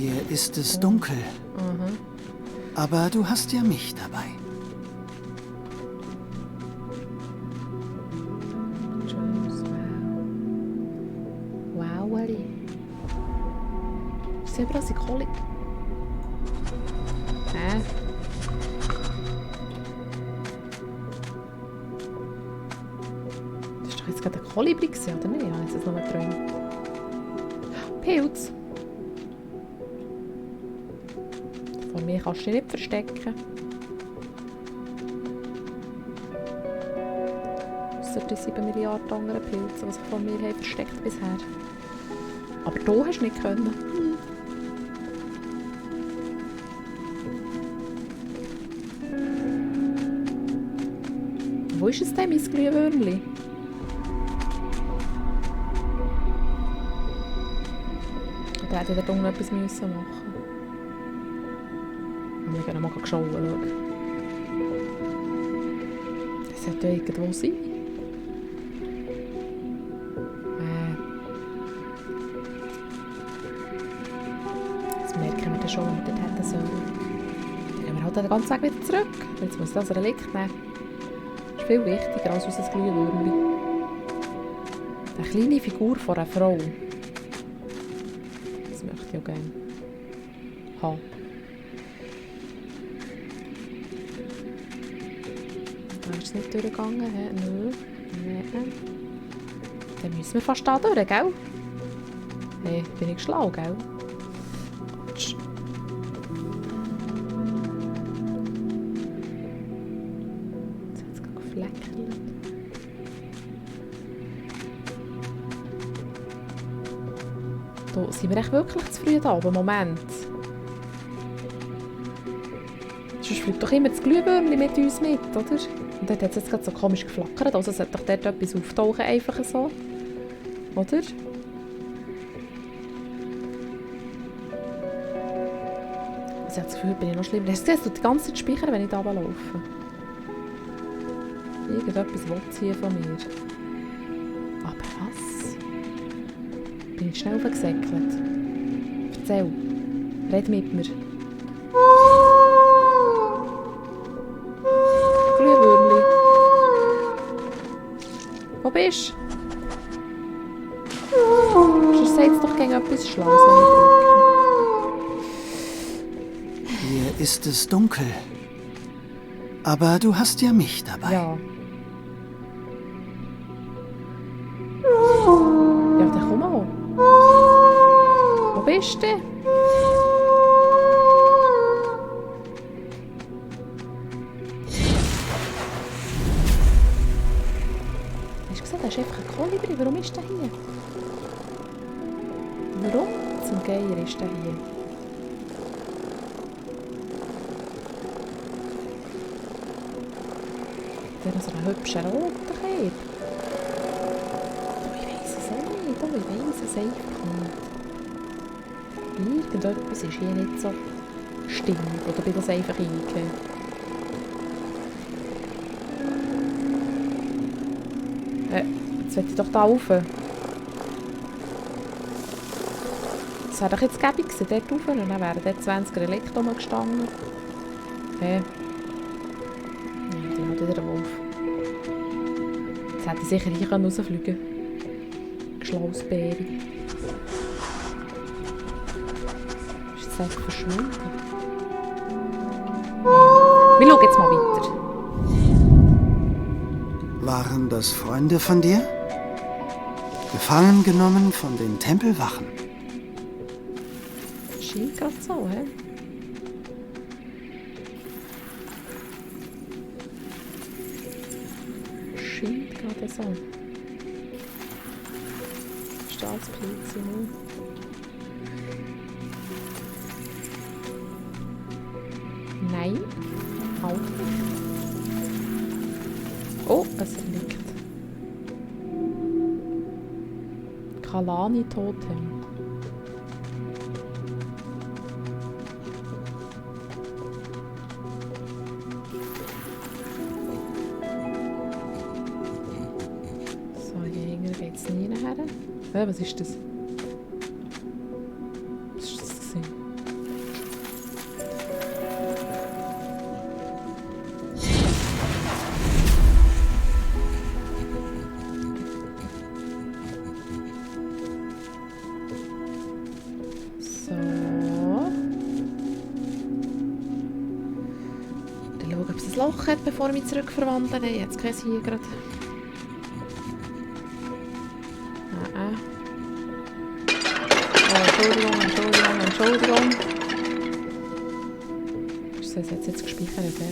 Hier ist es dunkel. Aber du hast ja mich dabei. Wow, Eli. Ist ja überall Kohle. Hä? Das war doch jetzt gerade ein Kolibri, oder nicht? Ich habe jetzt nur geträumt. Pilz. Vor mir kannst du dich nicht verstecken. Ausser die 7 Milliarden anderen Pilze, die sich vor mir haben versteckt bisher. Aber du hast nicht können. Wo ist es denn, mein Glühwürmchen? Oder hätte ich da unten etwas machen müssen? Wir gehen mal schauen. Das sollte ja irgendwo sein. Das merken wir dann schon, wenn wir dort hätten sollen. Dann gehen wir halt den ganzen Weg wieder zurück. Jetzt muss das Relikt nehmen. Das ist viel wichtiger als unser Glühwürmchen. Eine kleine Figur von einer Frau. Das möchte ich auch gerne haben. Da ist es nicht durchgegangen. Nö. Nein. Dann müssen wir fast da durch, gell? Hey, bin ich schlau, gell? Jetzt hat es gerade gefleckelt. Da sind wir echt wirklich zu früh da, aber Moment. Sonst fliegt doch immer das Glühwürmchen mit uns mit, oder? Und dort hat es jetzt gerade so komisch geflackert, also sollte doch dort etwas auftauchen, einfach so. Oder? Ich habe das Gefühl, bin ich noch schlimmer. Hast du gesehen, es tut die ganze Zeit speichern, wenn ich da laufe. Irgendetwas will es hier von mir. Aber was? Bin ich schnell aufgesäckelt? Erzähl. Red mit mir. Glühwürmli. Wo bist du? Sonst sagt es doch gegen etwas Schlaues, wenn ich drücke. Hier ist es dunkel. Aber du hast ja mich dabei. Ja. Ja, dann komm mal. Wo bist du? Hast du gesagt, da ist einfach ein Kolibri. Warum ist der hier? Warum zum Geier ist der hier? Der hat so einen hübschen roten Käfer. Ich weiss es auch nicht. Ich weiss es einfach nicht. Irgendetwas ist hier nicht so stimmig. Oder bin das einfach eingegeben? Jetzt will ich doch da rauf. Das wäre doch jetzt gäbig gewesen, dort rauf. Und dann wären dort 20 Relikte rumgestanden. Ja, die hat wieder einen Wolf. Jetzt hätte ich sicher hier rausfliegen können. Geschlausbeere. Ist jetzt einfach verschwunden? Wir schauen jetzt mal weiter. Waren das Freunde von dir? Gefangen genommen von den Tempelwachen. Scheint gerade so, hä? Scheint gerade so. Staatspilze, ne? Nein, auch nicht. Oh, es liegt. Kalani-Totem. So, hier hinten geht es nie her. Was ist das? Was ist das gewesen? ob es ein Loch hat, bevor ich mich zurückverwandle. Nein, jetzt kein hier gerade. Oh, Entschuldigung. Das hat jetzt gespeichert, ja.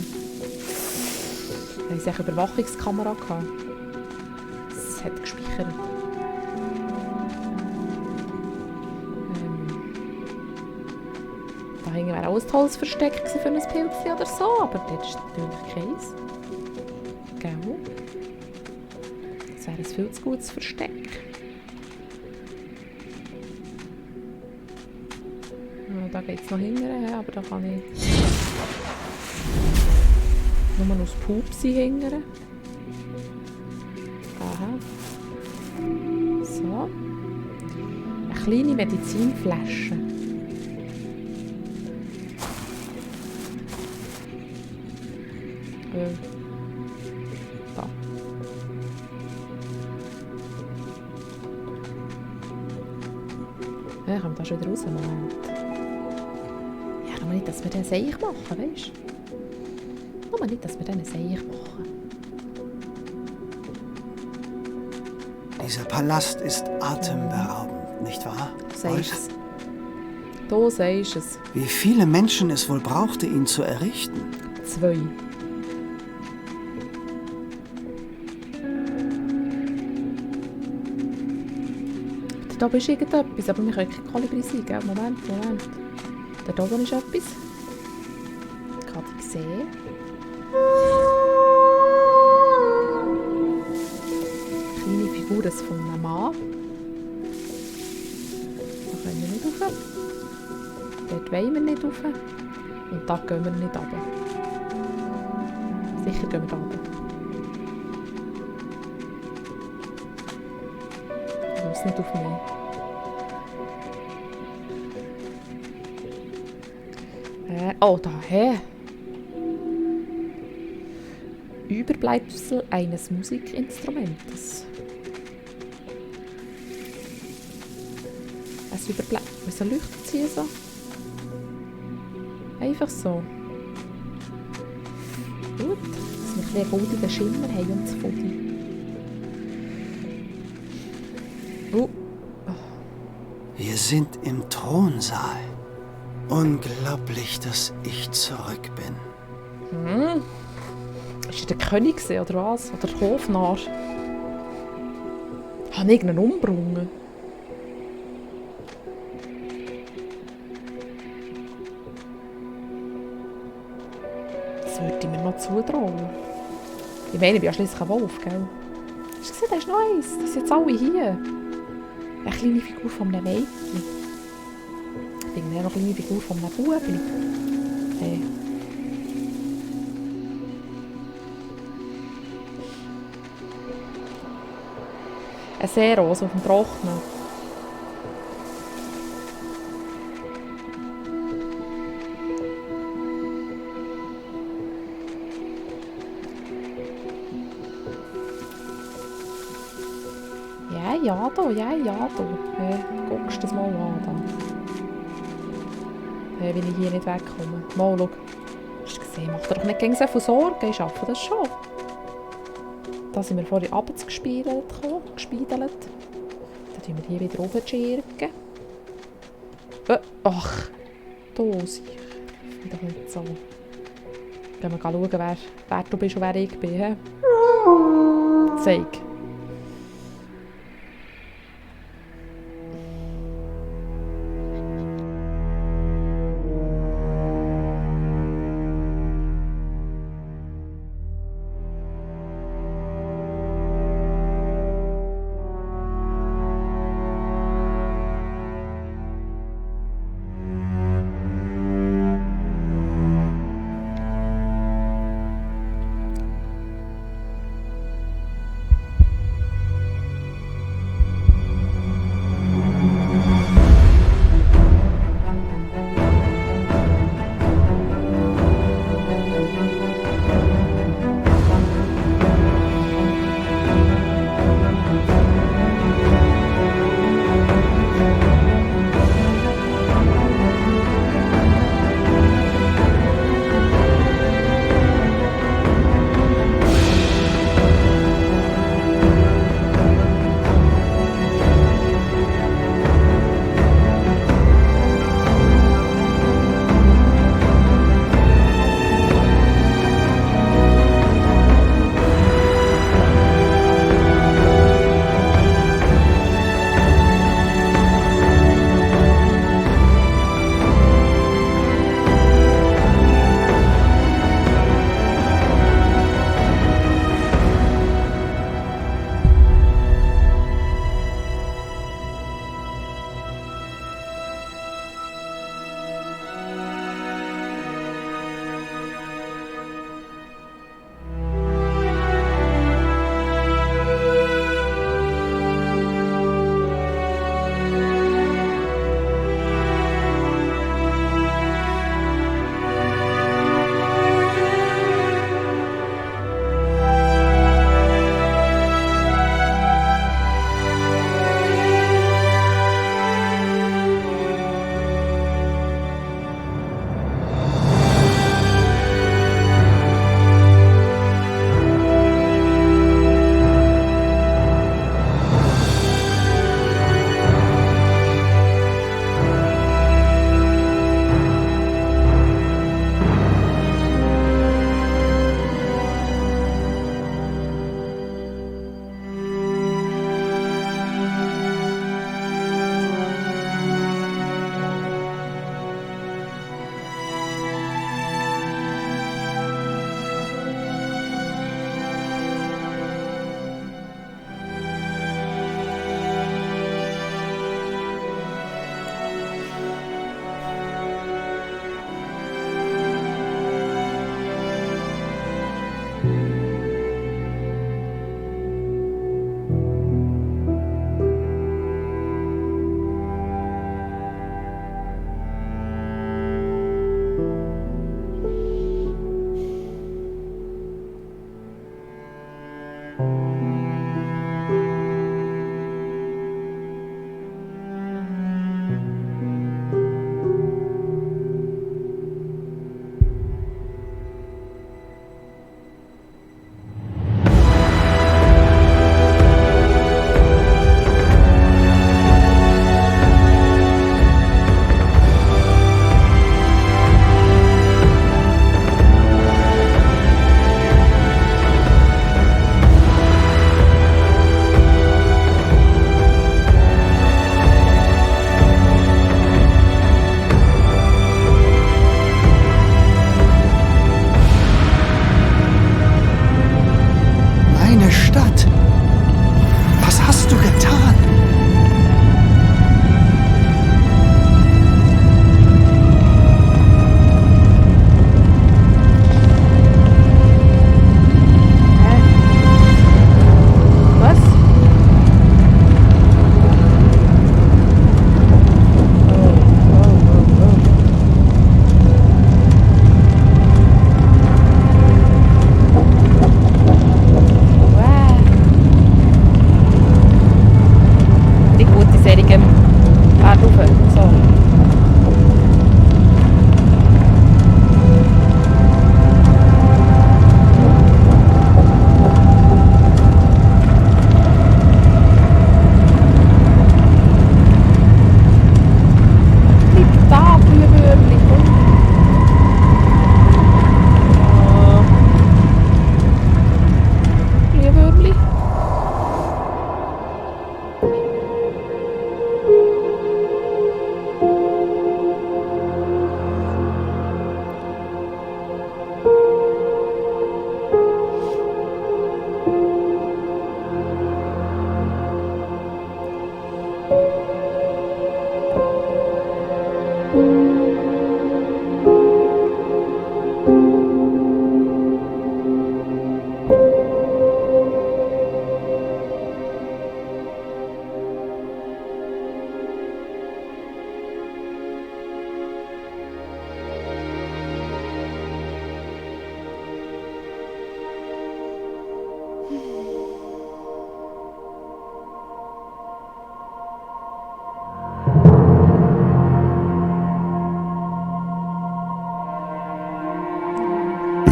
Da haben sie eine Überwachungskamera gehabt. Es hat gespeichert. Da hinten wäre auch ein tolles Versteck für ein Pilzchen oder so, aber das ist natürlich keins. Gell? Das wäre ein viel zu gutes Versteck. Ja, da geht es noch hinterher, aber da kann ich nur aus Pupsi hingern. Aha. So. Eine kleine Medizinflasche. Da. Ja, kommt da schon wieder raus, Moment. Ja, nur nicht, dass wir den Seich machen, weißt du? Nur nicht, dass wir den Seich machen. Dieser Palast ist atemberaubend, nicht wahr? Sagst es. Du sagst es. Wie viele Menschen es wohl brauchte, ihn zu errichten? 2. Da oben ist irgendetwas, aber wir können keine Kolibri sein, gell? Moment. Da oben ist etwas. Ich habe die gesehen. Kleine Figur von einem Mann. Da können wir nicht rauf. Dort wollen wir nicht rauf. Und da gehen wir nicht runter. Sicher gehen wir da runter. Ich muss nicht auf mich. Oh, da, hä? Überbleibsel eines Musikinstrumentes. Es überbleibt. Wieso leuchtet es hier so? Einfach so. Gut, dass wir ein bisschen goldigen Schimmer haben und das Foto. Wir sind im Thronsaal. Unglaublich, dass ich zurück bin. Ist er der König oder was? Oder der Hofnarr? Haben irgendeinen umgebracht? Das würde ich mir noch zutrauen. Ich meine, ich bin ja schliesslich ein Wolf, gell? Hast du gesehen, da ist noch eins. Die sind jetzt alle hier. Eine kleine Figur von einem Mädchen. Ich finde noch eine kleine Figur von einem Buben. Hey. Eine Seerose auf dem Trocknen. Ja, du. Hey, guckst du das mal an. Da. Hey, will ich hier nicht wegkommen. Mal, schau. Hast du gesehen, mach dir doch nicht gegen so viel Sorgen. Ich schaffe das schon. Da sind wir vorhin runtergespiedelt. Dann tun wir hier wieder runterschirken. Ach, da sicher. Ich bin doch nicht so. Gehen wir schauen, wer du bist und wer ich bin. He? Zeig.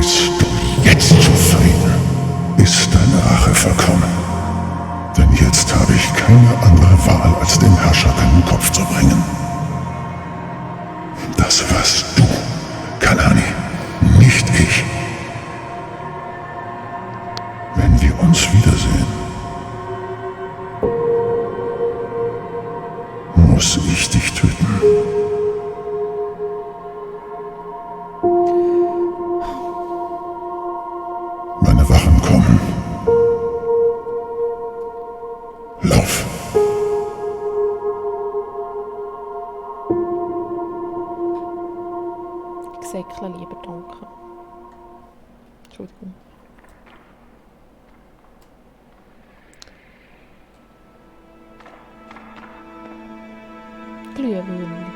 Bist du jetzt zufrieden? Ist deine Rache verkommen? Denn jetzt habe ich keine andere Wahl, als dem Herrscher deinen Kopf zu bringen. Das warst du, Kalani, nicht ich. Wenn wir uns wiedersehen, muss ich dich töten. Meine Wachen kommen. Lauf. Ich säckle lieber, danke. Entschuldigung. Glühwürmli.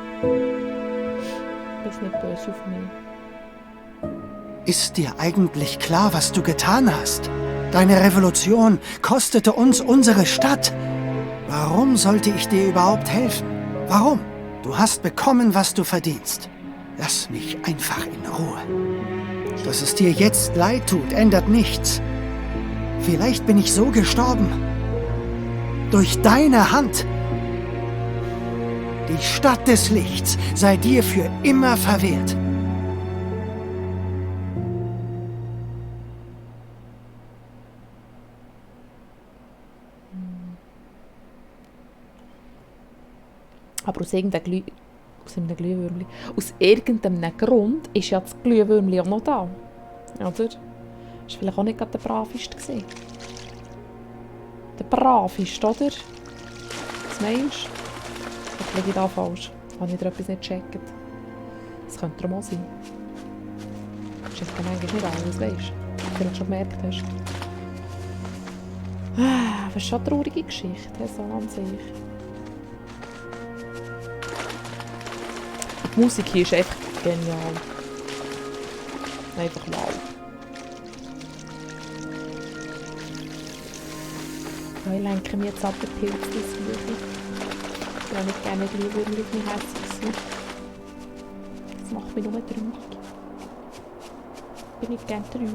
Bist nicht böse auf mich. Ist dir eigentlich klar, was du getan hast? Deine Revolution kostete uns unsere Stadt. Warum sollte ich dir überhaupt helfen? Warum? Du hast bekommen, was du verdienst. Lass mich einfach in Ruhe. Dass es dir jetzt leid tut, ändert nichts. Vielleicht bin ich so gestorben. Durch deine Hand. Die Stadt des Lichts sei dir für immer verwehrt. Aber aus irgendeinem Glühwürmli. Aus irgendeinem Grund ist ja das Glühwürmli auch noch da. Oder? Das war vielleicht auch nicht gerade der Braviste gewesen. Der Braviste, oder? Was meinst du? Oder liege ich da falsch? Habe ich wieder etwas nicht gecheckt? Das könnte er mal sein. Das ist ja manchmal nicht alles, weißt du? Wie du schon gemerkt hast. Das ist schon eine traurige Geschichte, so an sich. Die Musik hier ist einfach genial. Einfach wow. Ja, ich lenke mir jetzt ab den Pilz ins Suche. Ich will nicht gerne Glühwürmli auf mein Herz sein. Das macht mich nur traurig. Ich bin nicht gerne traurig.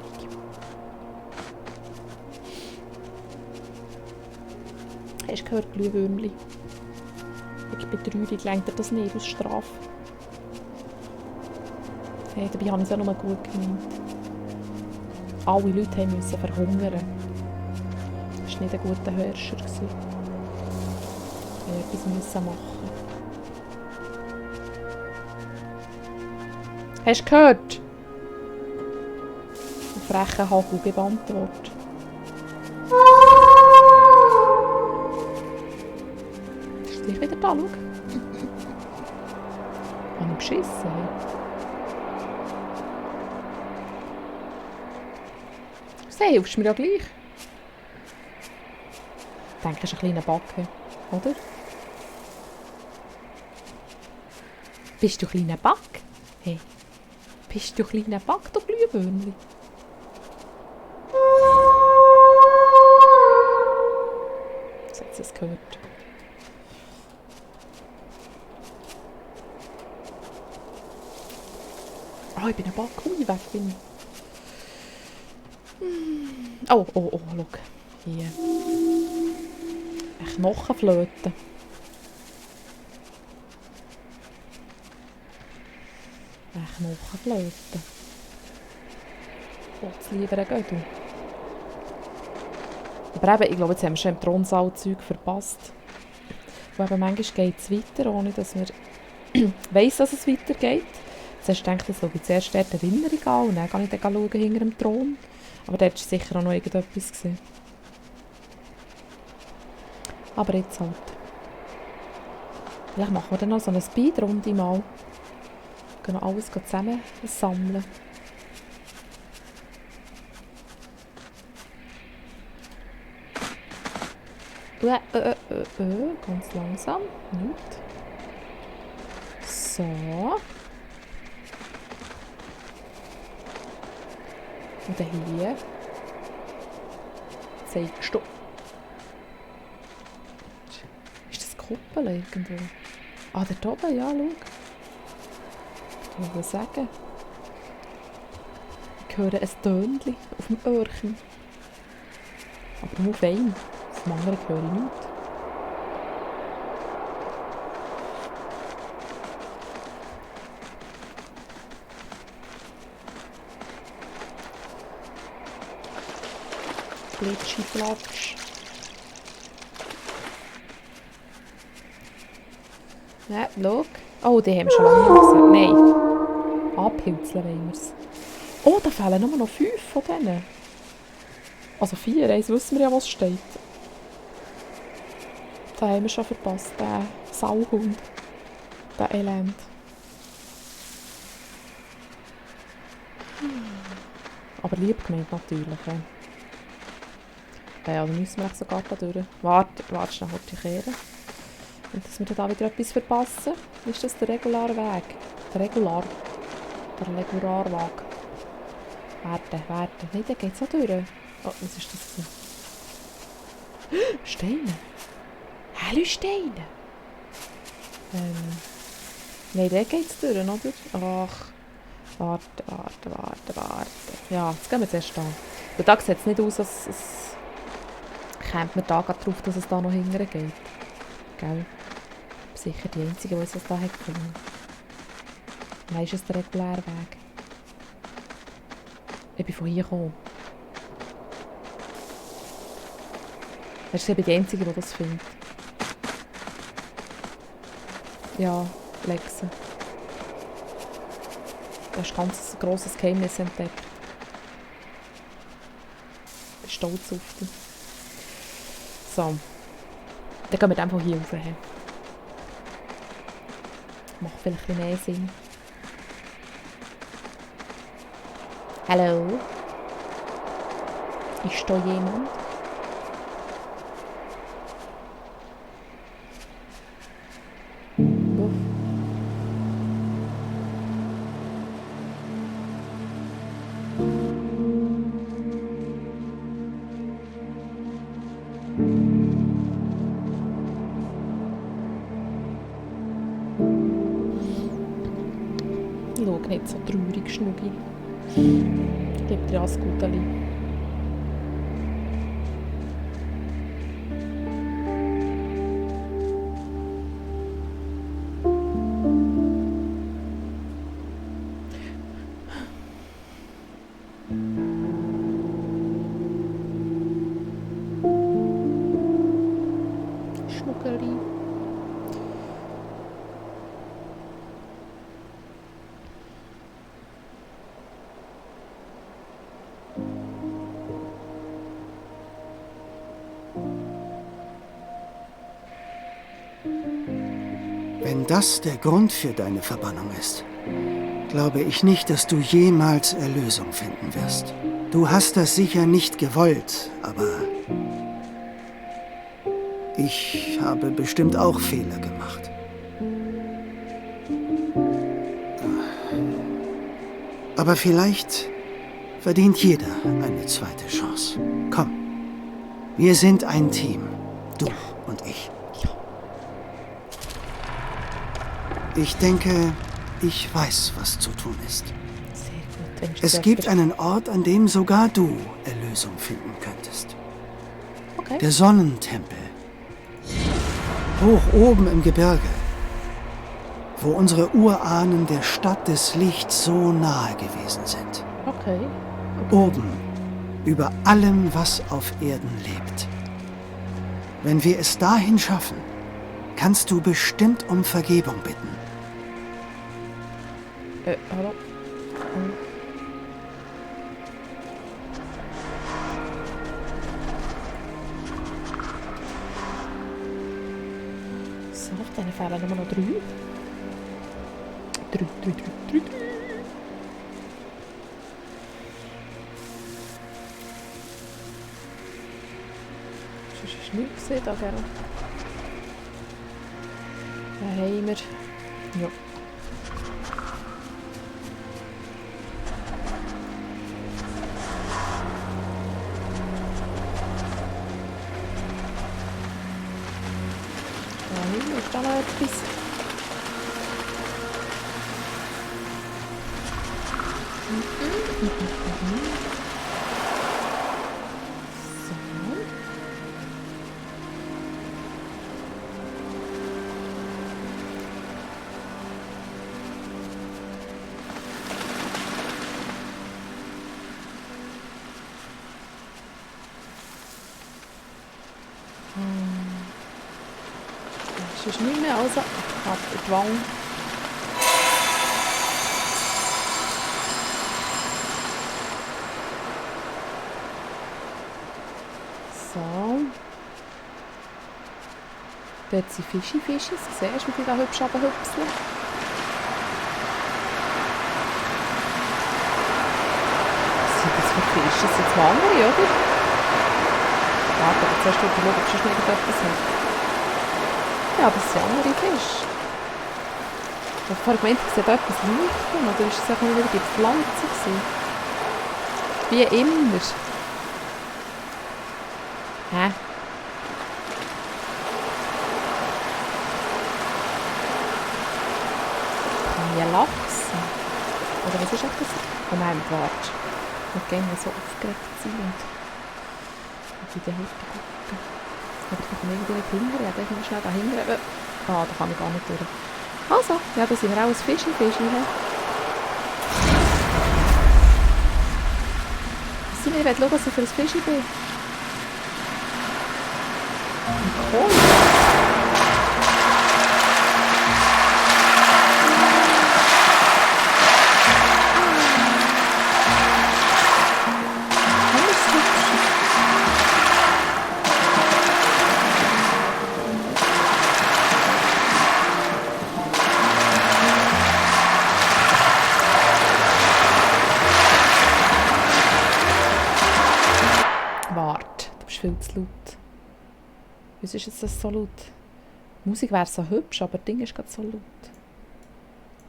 Hast du gehört, Glühwürmli? Ich bin traurig, lenkt dir das nicht aus Strafe? Hey, dabei habe ich es auch nur gut gemeint. Alle Leute mussten verhungern. Das war nicht ein guter Herrscher. Wir mussten etwas machen. Hast du gehört? Ein frecher Hagel beantwortet. Ist gleich wieder da, schau. Habe ich beschissen? Hey, hilfst du mir ja gleich. Ich denke, das ist ein kleiner Backe, oder? Bist du ein kleiner Back? Hey, bist du ein kleiner Back, du Glühwürmli? Was hat sie es gehört? Ah, ich bin ein Back. Ui, weg bin ich. Oh, schau. Hier. Eine Knochenflöte. Eine Knochenflöte. Wollt's lieber ein Gödel? Aber eben, ich glaube, jetzt haben wir schon im Thronsaal Zeug verpasst. Und eben manchmal geht es weiter, ohne dass man weiss, dass es weitergeht. Zuerst denke ich, so wie zuerst dort eine Erinnerung an und dann kann ich dann schauen hinter dem Thron. Aber dort war sicher auch noch irgendetwas gewesen. Aber jetzt halt. Vielleicht machen wir dann noch so eine Speedrunde mal. Wir können alles zusammen sammeln. Ganz langsam. Nicht. So. Und dann hier zeigst du. Ist das Kuppel irgendwo? Ah, dort oben, ja, schau. Ich will sagen. Ich Ich höre ein Tönchen auf dem Öhrchen. Aber nur auf einem. Auf dem anderen höre ich nichts. Glitschi-Flatsch. Ja, schau. Oh, die haben wir schon lange nicht gesehen. Nein. Abhilzeln wollen wir es. Oh, da fehlen nur noch 5 von denen. Also 4, eins wissen wir ja, was steht. Da haben wir schon verpasst, den Sauhund. Den Elend. Aber lieb gemeint natürlich. Ja, dann müssen wir sogar da durch. Warte schnell, heute kehren. Und dass wir da wieder etwas verpassen. Ist das der reguläre Weg? Der Regularweg. Warte. Nein, da geht's auch durch. Oh, was ist das? Steine. Hallo Steine. Nein, da geht's durch, oder? Ach. Warte. Ja, jetzt gehen wir zuerst an. Und da sieht es nicht aus, als kommt man da gerade drauf, dass es da noch hinterher geht. Gell? Sicher die Einzige, die uns das da hat gefunden. Nein, ist es der reguläre Weg. Ich bin von hier gekommen. Er ist eben die Einzige, die das findet. Ja, Lexe. Du hast ein ganz grosses Geheimnis entdeckt. Ich bin stolz auf dich. So. Dann gehen wir dann von hier rauf. Macht vielleicht ein bisschen mehr Sinn. Hallo? Ist da jemand? Wuff. Schau nicht so traurig, Schnucki. Ich gebe dir alles Gute. Schnuckeli. Wenn das der Grund für deine Verbannung ist, glaube ich nicht, dass du jemals Erlösung finden wirst. Du hast das sicher nicht gewollt, aber ich habe bestimmt auch Fehler gemacht. Aber vielleicht verdient jeder eine zweite Chance. Komm, wir sind ein Team, du und ich. Ich denke, ich weiß, was zu tun ist. Sehr gut. Es gibt einen Ort, an dem sogar du Erlösung finden könntest. Okay. Der Sonnentempel. Hoch oben im Gebirge, wo unsere Urahnen der Stadt des Lichts so nahe gewesen sind. Okay. Oben, über allem, was auf Erden lebt. Wenn wir es dahin schaffen, kannst du bestimmt um Vergebung bitten. Hallo? So, auf diesen fehlen nur noch 3. 3. Das ist nichts gesehen, da, gell? Da haben wir. Ja. Ist da noch etwas? Das ist nicht mehr, also ab in die Wange. So. Dort sind Fischis. Siehst du, wie die da hübsch runterhüpseln? Was sind das für Fische? Das sind jetzt andere, oder? Warte, aber zuerst schauen, ob es schon irgendetwas hat. Ja, das sind andere Fische. Ich habe vorher gemeint, ich sehe da etwas leuchten, oder ist es auch wieder die Pflanze gewesen? Wie immer. Hä? Wie Lachsen? Oder was ist das? Oh nein, warte. Ich kann so aufgeregt sein und in die Hälfte gucken. Aber ich komme irgendwie nicht hinterher. Ich habe schnell da hinterher. Ah, da kann ich gar nicht durch. Also, ja, da sind wir auch ein Fischi. Wissen wir, ich will schauen, was ich für ein Fischi bin. Cool. Warte, du bist viel zu laut. Wieso ist jetzt das so laut? Die Musik wäre so hübsch, aber das Ding ist gerade so laut.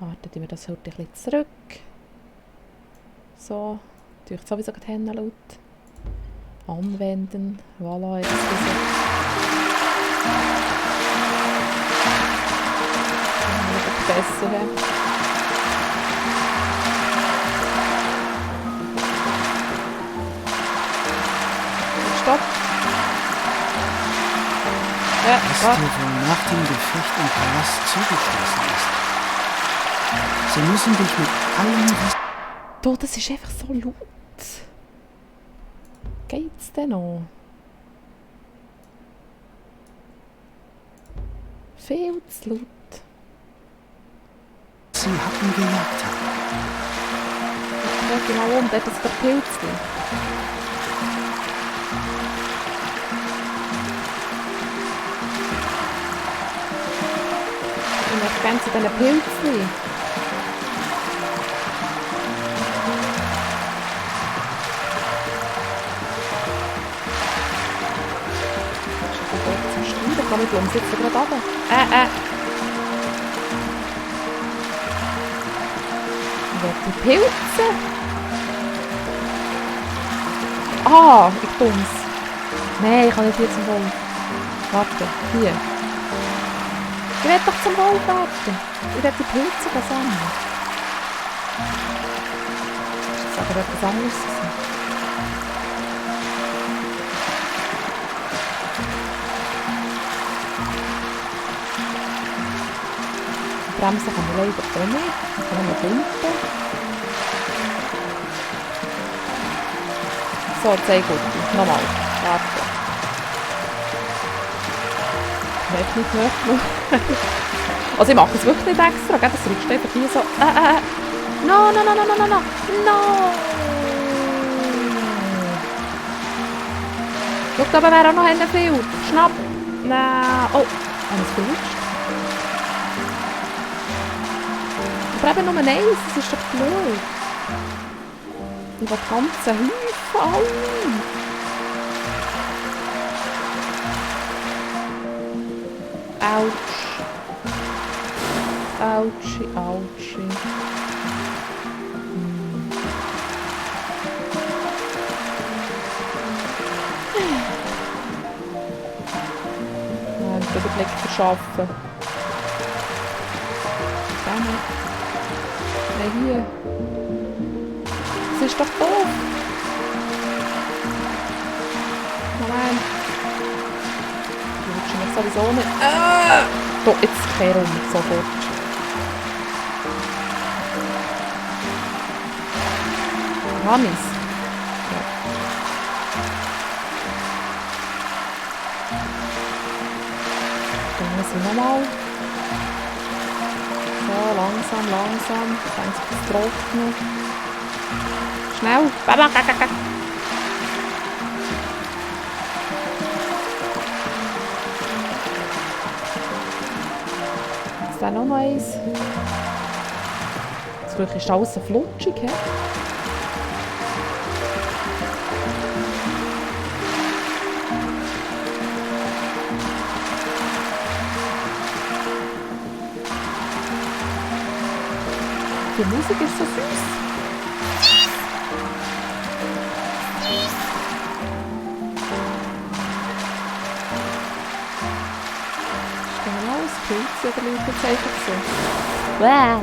Warte, tun wir das heute ein bisschen zurück. So, tue ich sowieso die Hände laut. Anwenden. Voilà, jetzt ist es. Besser. He? Stopp. Ja, Was dir wohl nach dem Gefecht im Palast zugestoßen ist. Sie müssen dich mit allem... Du, das ist einfach so laut. Geht's denn noch? Viel zu laut. Sie hatten gejagt haben. Ja, genau, und dort ist der Pilzli. Und ich kenne zu diesen Pilzli. Da kann ich die Umsätze gerade runter. Die Pilze? Ah, ich dumm's. Nein, ich kann nicht hier zum Wolf. Warte, hier. Ich will doch zum Wolf warten. Ich will die Pilze sammeln. Das ist aber etwas anderes gewesen. Bremsen kann ich leider auch nicht. Ich kann nur hinten. So, zeig gut. Nochmal. Warte. Nicht. Also ich mache es wirklich nicht extra. Gell? Das rutscht einfach hier so. No. Schau, da wäre auch noch ein Feld. Schnapp. Nein. Oh, haben wir es gerutscht? Aber eben nur eins, das ist doch blöd. Ich will ganze Häufen an. Autsch. Autschi. Ja, ich will den Blick verschaffen. Nein, hier. Das ist doch doof. Moment. Du willst mich sowieso nicht. Da, jetzt kehr um, sofort. Hannes. Ja. Dann muss ich nochmal. So, langsam, langsam. Fängt es zu trocknen. Schnell. Baba, kaka. Jetzt dann noch eins. Jetzt ist alles so flutschig. He? Die Musik ist so süß. Ist genau das Pilz oder liegt jetzt einfach so? Bäh.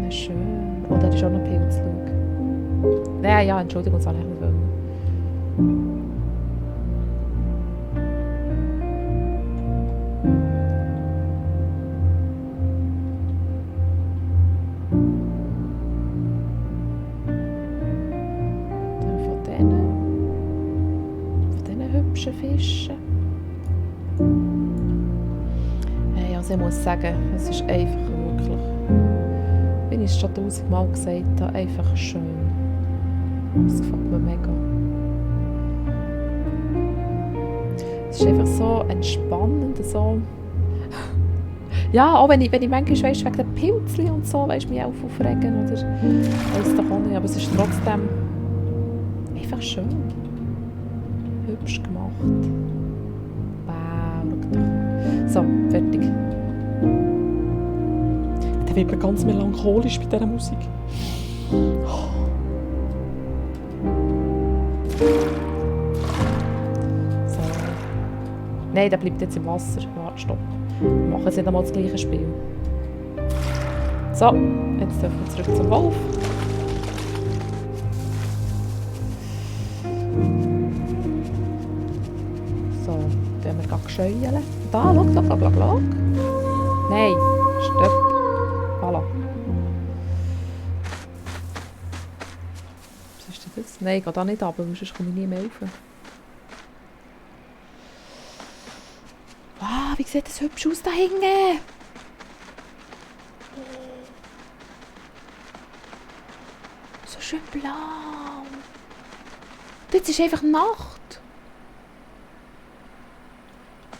Oh. Schön. Oh, da ist auch noch Pilz, schau. Ja, Entschuldigung, das habe ich nicht wollen. Dann von diesen hübschen Fischen. Hey, also ich muss sagen, es ist einfach wirklich, wie ich es schon 1000-mal gesagt habe, einfach schön. Das gefällt mir mega. Es ist einfach so entspannend, so... Ja, auch wenn ich manchmal weißt, wegen den Pilzchen und so, weißt, mich auch aufregen oder... Weiss doch auch nicht, aber es ist trotzdem... einfach schön. Hübsch gemacht. Wow, schau doch. So, fertig. Dann wird man ganz melancholisch bei dieser Musik. So. Nein, der bleibt jetzt im Wasser. Warte, stopp. Wir machen jetzt nicht einmal das gleiche Spiel. So, jetzt dürfen wir zurück zum Wolf. So, dann wir gerade schäulen. Da, schau. Nein, stopp. Voilà. Was ist denn das? Nein, geht da nicht runter, sonst komme ich nie mehr rauf. Wow, wie sieht das hübsch aus da hinten? So schön blau. Jetzt ist einfach Nacht.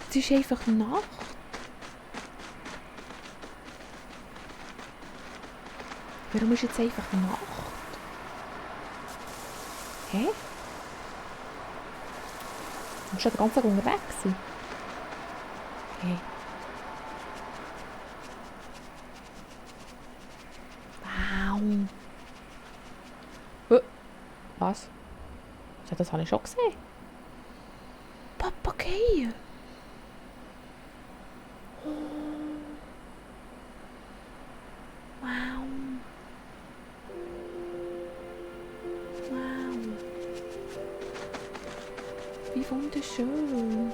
Jetzt ist einfach Nacht. Warum ist jetzt einfach Nacht? Hä? Du musst ja den ganzen Tag unterwegs sein. Hä? Wow. Was? Ja, das habe ich schon gesehen. Papageien. Wow. Wow. Wie wunderschön.